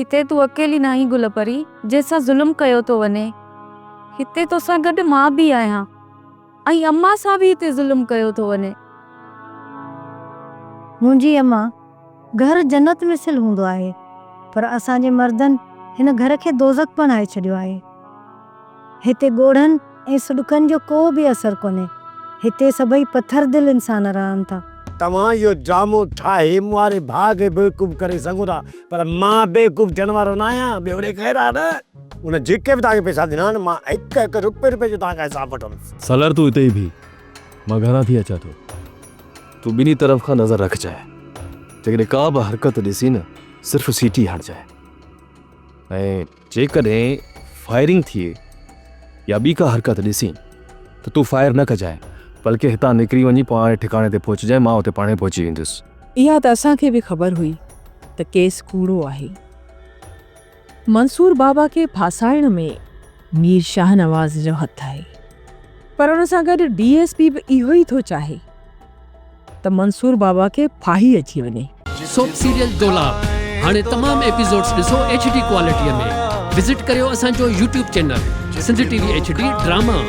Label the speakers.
Speaker 1: هتي تون اڪيلي ناهين گل پري، جنهن سان ظلم ڪيو ٿو وڃي. هتي توسان گڏ مان به آهيان ۽ امان سان به هتي ظلم ڪيو ٿو وڃي.
Speaker 2: منهنجي امان، گهر جنت مثل هوندو آهي، پر اسان جي مردن هن گهر کي دوزخ بڻائي ڇڏيو آهي. هتي ڳوڙهن ۽ سڏڪن جو ڪو به اثر ڪونهي. هتي سڀئي پٿر دل انسان رهن ٿا.
Speaker 3: توهان اهو ڊرامو ٺاهي مون واري ڀاء کي بيوقوف ڪري سگهو ٿا پر مان بيوقوف ٿيڻ وارو نه آهيان. ٻيو وري خير آهي نه ان جيڪي به توهان کي پئسا ڏنا آهن مان هڪ هڪ رپئي رپئي جو توهان کان حساب وٺندس.
Speaker 4: سالار تون اتي ئي بيهه مان گهران ٿي اچان ٿو. تون ٻنهي طرف کان نظر رکجانء جيڪڏهن ڪا به حرڪت ڏسين نه صرف سيٽي هڻجانء ۽. جيڪڏهن فائرنگ ٿئي يا ٻي ڪا حرڪت ڏسين ته تون فائر نه ڪجانء بلڪه هتان نڪري وڃي پاڻ ٺڪاڻي تي پهچجانء مان اتي پاڻهي پهچي ويندس.
Speaker 5: اها ته اسان کي به خبر هئي ته ڪيس ڪوڙو آهي. منصور بابا کي ڦاسائڻ ۾ مير شاهنواز جو هٿ آهي. پر ان سان گڏ ڊي ايس پي به اهو ئي ٿو چاهي. ته منصور بابا کي ڦاهي اچي وڃي.
Speaker 6: سوپ سيريل دولاب هاڻي تمام ايپيسوڊز ڏسو ايڇ ڊي ڪوالٽي ۾ وزٽ ڪريو اسان جو YouTube channel Sindh T V H D drama.